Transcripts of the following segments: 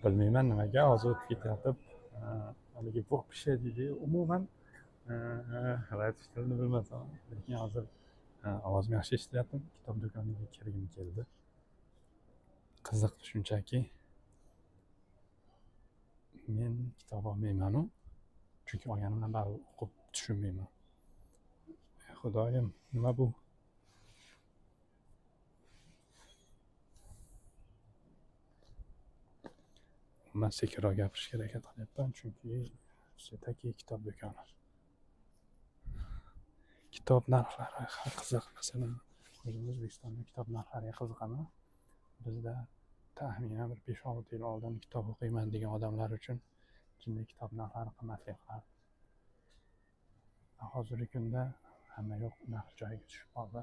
Bilmayman nimaga, hozir o'tib ketayotib, haligi вообще deydi, umuman rus tilini bilmasam, lekin hozir ovozim yaxshi eshitilyaptimi? Kitob do'koniga kirgim keldi. Qiziq shunchaki. Men kitob olmaymanu, chunki olganimdan baribir o'qib tushunmayman. Xudoyim, nima bu? Man sekinroq gapirishga harakat qilyapman, chunki все-таки kitob do'koni. Kitob narxlari qiziq. Masalan, o'zim O'zbekistonda kitob narxlariga qiziqaman. Bizda taxminan bir 5-6 yil oldin kitob o'qiyman degan odamlar uchun jinday kitob narxlari qimmatli qilardi. Hozirgi kunda hamma yo'q, narx joyiga tushib qoldi.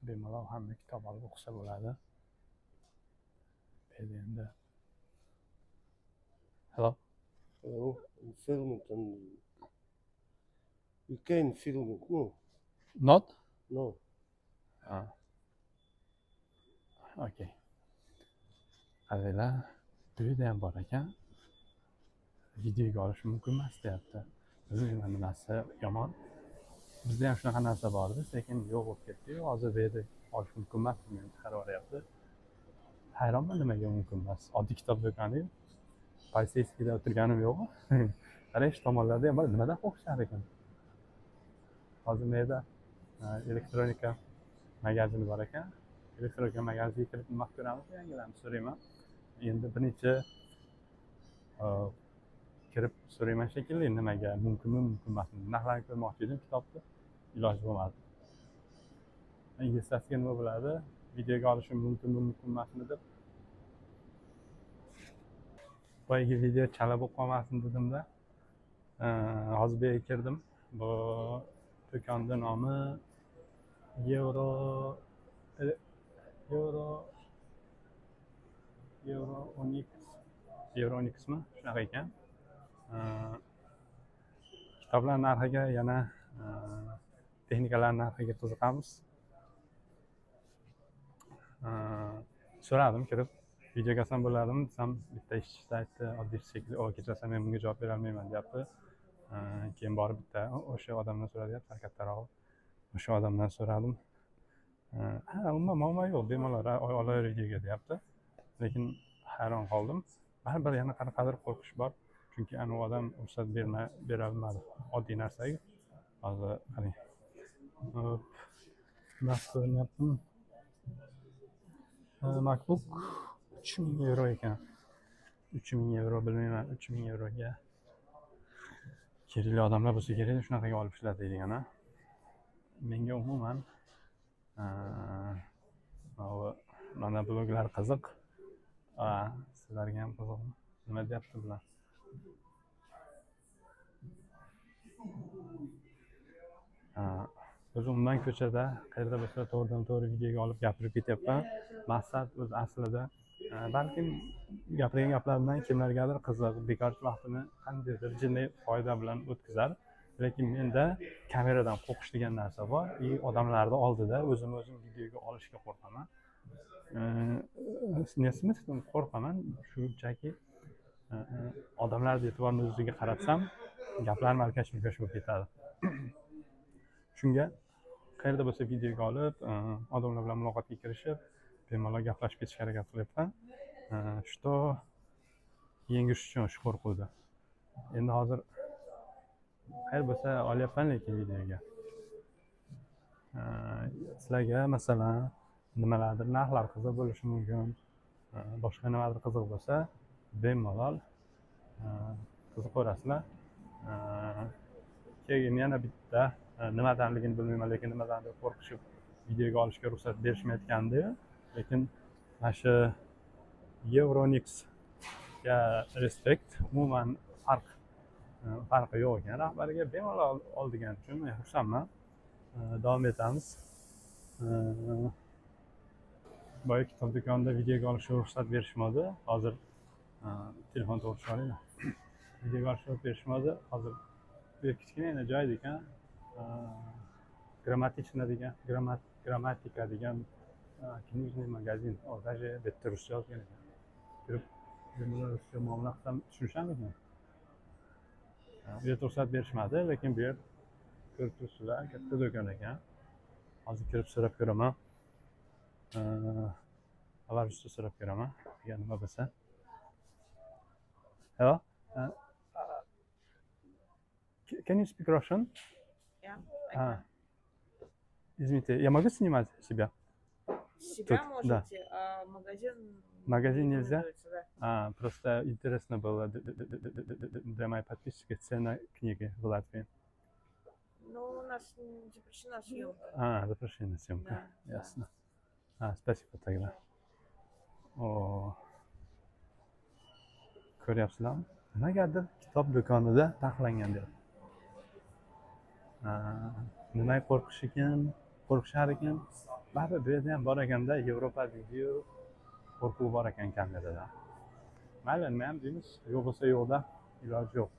Bemalol hamma kitob olib o'qisa bo'ladi. Endi Hello. Hello, I'm filming and you can film it. No, Not? no. Ah. Okay. Qaranglar, bu yerda ham bor ekan. Videoga olish mumkin emas deyapti. Bilmayman nimasi yomon. Bizda ham shunaqa narsa bor edi, sekin yo'q bo'lib ketdi-yu. Hozir bu yerda olish mumkin emas degan chiqarib yuboryapti. Hayronman nimaga mumkin emas. Oddiy kitob do'koni-yu. Politseyskiyda o'tirganim yo'q. Qarang, shu tomonlarda ham bor. Nimadan qo'rqishar ekan? Hozir bu yerda elektronika magazini bor ekan. Elektronika magaziniga kirib nima ko'ramiz, yangilarni so'rayman. Endi bir necha kirib so'rayman shekilli, nimaga mumkinmi, mumkin emasmi. Narxlarni ko'rmoqchi edim kitobni, iloji bo'lmadi. Inglizchasiga nima bo'ladi? Videoga olishim mumkinmi, mumkin emasmi deb. Boyagi video chala bo'lib qolmasin dedimda. Hozir bu yerga kirdim. Bu do'konni nomi Euro Onyx, Euro Onyxmi? Shunaqa ekan. Kitoblar narxiga yana texnikalar narxiga qiziqamiz. So'radim kirib, videoga olsam bo'ladimi desam, bitta ishchisi aytdi, oddiy shekilli, o, kechirasiz, men bunga javob bera olmayman deyapti. Keyin borib bitta o'sha odamdan so'radi, sal kattaroq o'sha odamdan so'radim. Ha, umuman muammo yo'q, bemalol olaver videoga deyapti. Lekin hayron qoldim. Baribir yana qanaqadir qo'rqish bor. Chunki anavi odam ruxsat bera olmadi. Oddiy narsaga. Hozir qarang. Hop. Nima ko'rinyaptimi? MacBook 3000 yevro ekan. 3000 yevro bilmayman, 3000 yevroga kerakli odamlar bo'lsa kerak, shunaqaga olib ishlatadigan, a? Menga umuman, mana bloglar qiziq. Sizlarga ham qiziqmi? Nima deyapti bular? O'zi umuman ko'chada qayerda bo'lsa to'g'ridan to'g'ri videoga olib gapirib ketyapman. Maqsad o'zi aslida, balkim gapirgan gaplarimdan kimlargadir qiziq, bekorchi vaqtini qandaydir jinday foyda bilan o'tkazar. Lekin menda kameradan qo'rqish degan narsa bor. И odamlarni oldida o'zimni o'zim videoga olishga qo'rqaman. Nesimi qo'rqaman, shunchaki odamlarni e'tiborini o'ziga qaratsam, gaplarim alkash-ulkash bo'lib ketadi. Shunga qayerda bo'lsa videoga olib, odamlar bilan muloqotga kirishib, bemalol gaplashib ketishga harakat qilyapman. Shu yengish uchun shu qo'rquvni. Endi hozir qayer bo'lsa olyapman lekin videoga. Sizlarga masalan nimalardir narxlar qiziq bo'lishi mumkin, boshqa nimadir qiziq bo'lsa, bemalol qiziqaverasizlar. Keyin yana bitta nimadanligini bilmayman, lekin nimadandir qo'rqishib videoga olishga ruxsat berishmayotgandi-yu, lekin mana shu Euronixga respekt, umuman farqi yo'q ekan rahbariga, bemalol ol degan uchun men xursandman. Davom etamiz. Boya kitob do'konida videoga olishga ruxsat berishmadi. Hozir telefon to'g'ri olinglar. Videoga olishga ruxsat berishmadi. Hozir bu yer kichkina joy ekan. Grammatichna degan, grammatika degan книжный магазин. O, даже bu yerda ruscha yozgan ekan. Kirib Bemalol ruscha muomala qilsam, tushunisharmikan? Bu yerda ruxsat berishmadi, lekin bu yer, ko'rib turibsizlar, katta do'kon ekan. Hozir kirib so'rab ko'raman. Avval ruscha so'rab ko'raman, agar nima bo'lsa. Hello. Can you speak Russian? Yeah, I А, извините, я могу снимать себя? Себя Тут, да. можете, а магазин Магазин не нельзя? рекомендуется, да. А, просто интересно было для моих подписчиков цена книги в Латвии. Ну, у нас запрещена съемка. А, запрещена съемка. Да. Ясно. А, спасибо тогда. O. Ko'ryapsizlarmi? Nimagadir kitob do'konida taqiqlangan deyapti. Nimaga qo'rqish ekan? Qo'rqishar ekan. Baribir bu yerda ham bor ekanda, Yevropa deydiyu, qo'rquv bor ekan kamerada. Mayli, nima ham deymiz? Yo'q bo'lsa yo'qda, iloji yo'q.